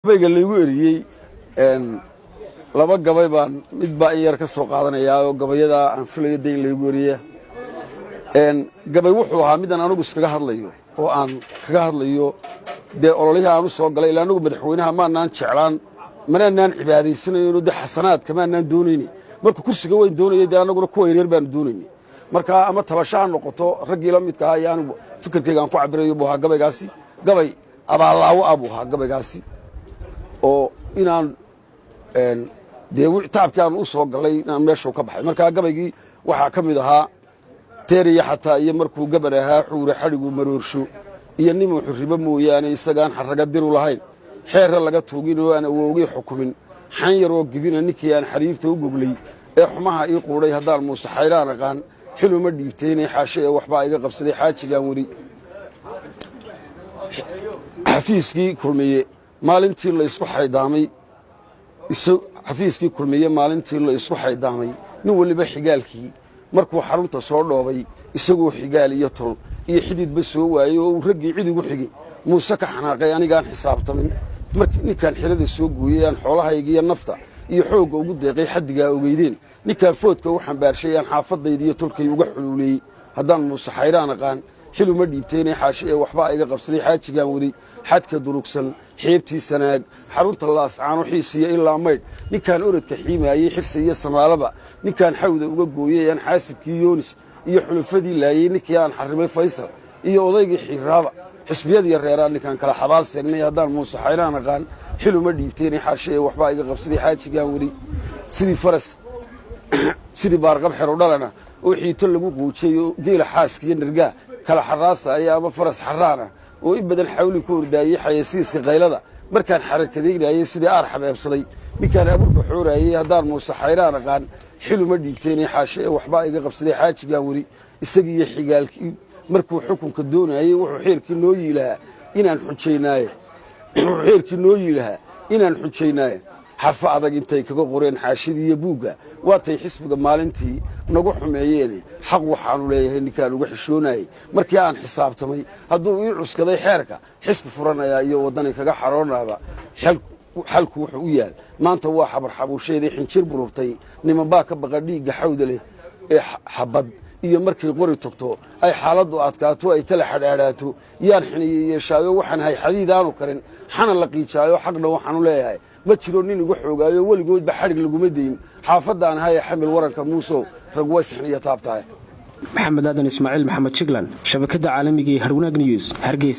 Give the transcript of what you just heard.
Gabayga laygu eriyey, laba gabay baan midbaa in yar ka soo qaadanayaa oo gabayadaa aan filayo de in laygu eriya. Gabay wuxuu ahaa midaan anigu iskaga hadlayo oo aan kaga hadlayo dee ololihii aan u soo galay. Ilaa anigu madaxweynaha maanaan jeclaan, manaanaan cibaadaysanayno, dee xasanaadka maanaan doonayni. Marka kursiga weyn doonayay, dee annaguna kuwa yaryar baanu doonaynay. Marka ama tabasho ha noqoto raggii la midka ahaa iyo anigu fikirkayga aan ku cabirayo buu ahaa gabaygaasi. Gabay abaallaawo ah buu ahaa gabaygaasi, oo inaan dee tacabkii aan u soo gallay inaan meeshuu ka baxay. Markaa gabaygii waxaa ka mid ahaa: Teeriya xataa iyo markuu gabar ahaa xuure xadhigu maroorsho iyo nimuu xurribo mooyaane, isagaan xarraga diru lahayn, xeerra laga tuugin oo aan awowgii xukumin, xan yaroo gibina ninkii aan xariirta u goglay ee xumaha ii quudhay, haddaan Muuse Xayraan aqaan, xiluma dhiibtaynay xaashe ee waxbaa iga qabsaday xaajigaan weli. Xafiiskii Kulmiye maalintii la isku xaydaamay, xafiiskii Kulmiye maalintii la isku xaydaamay, nin weliba xigaalkii markuu xarunta soo dhoobay, isagoo xigaal iyo tol iyo xididba soo waayey oo uu raggii cid igu xigay Muuse ka xanaaqay, anigaan xisaabtamin ninkaan xirada soo gooyey, aan xoolahayga iyo nafta iyo xoogga ugu deeqay, xaddigaa ogeydeen ninkaan foodka u xambaarshay, aan xaafadayda iyo tolkay uga xuluuleeyey, haddaan Muuse Xayraan aqaan, xiluma dhiibtaynay xaashe ee waxbaa iga qabsaday xaajigaan waday. Xadka durugsan, xeebtii Sanaag, xarunta Laascaano, Xiisiya ilaa Maydh ninkaan orodka xiimaayey, Xirsi iyo Samaalaba ninkaan xawda uga gooyey, aan xaasidkii Yoonis iyo xulufadii laayey, ninkii aan xarrimay Faysal iyo odaygii Xiiraaba, xisbiyadiiyo reeraa ninkaan kala xabaal seegnay, haddaan Muuse Xayraan aqaan, xiluma dhiibtaynay xaashe ee waxbaa iga qabsaday xaajigaan waday. Sidii faras, sidii baarqab xero dhalana oo xiito lagu quujay oo geela xaaskiiyo nirgaa kala xarraasaya, ama faras xarraana oo in badan xawli ku ordaayey, xayasiiska qaylada markaan xarakadaynayey, sidii aar xabeebsaday ninkaan abuurka xooraayey, haddaan Muuse Xayraan aqaan, xiluma dhiibtaynay xaashe ee waxbaa iga qabsaday xaajigaan weli. Isagiiyo xigaalkii markuu xukunka doonayey, wuxuu xeerkii noo yiilahaa inaan xujaynaaye, wuxuu xeerkii noo yiilahaa inaan xujaynaaye, xarfo adag intay kaga qoreen xaashidii iyo buugga, waatay xisbiga maalintii nagu xumeeyeene. Xaq waxaanu leeyahay ninkaan uga xishoonayey markii aan xisaabtamay, hadduu ii cuskaday xeerka xisbi furanayaa iyo waddani kaga xaroonaaba, xalku wuxuu u yaal maanta waa xabarxabuusheedii xinjir bururtay. Nimanbaa ka baqa dhiigga xawda leh ee xabad iyo markay qori togto, ay xaaladdu adkaato, ay tala xadhaadhaato, yaan xiniye yeeshaayo waxaan hay xadiid aanu karin, xana la qiijaayo. Xaqna waxaanu leeyahay ma jiro nin igu xoogaayo, weligoodba xadhig laguma dayn xaafadaan haya. Xamil waranka, Muusow, rag way sixniyo taabtahay. Maxamed Aadan Ismaaciil, Maxamed Jiglan, shabakadda caalamiga ee Harwanaag News, Hargeysa.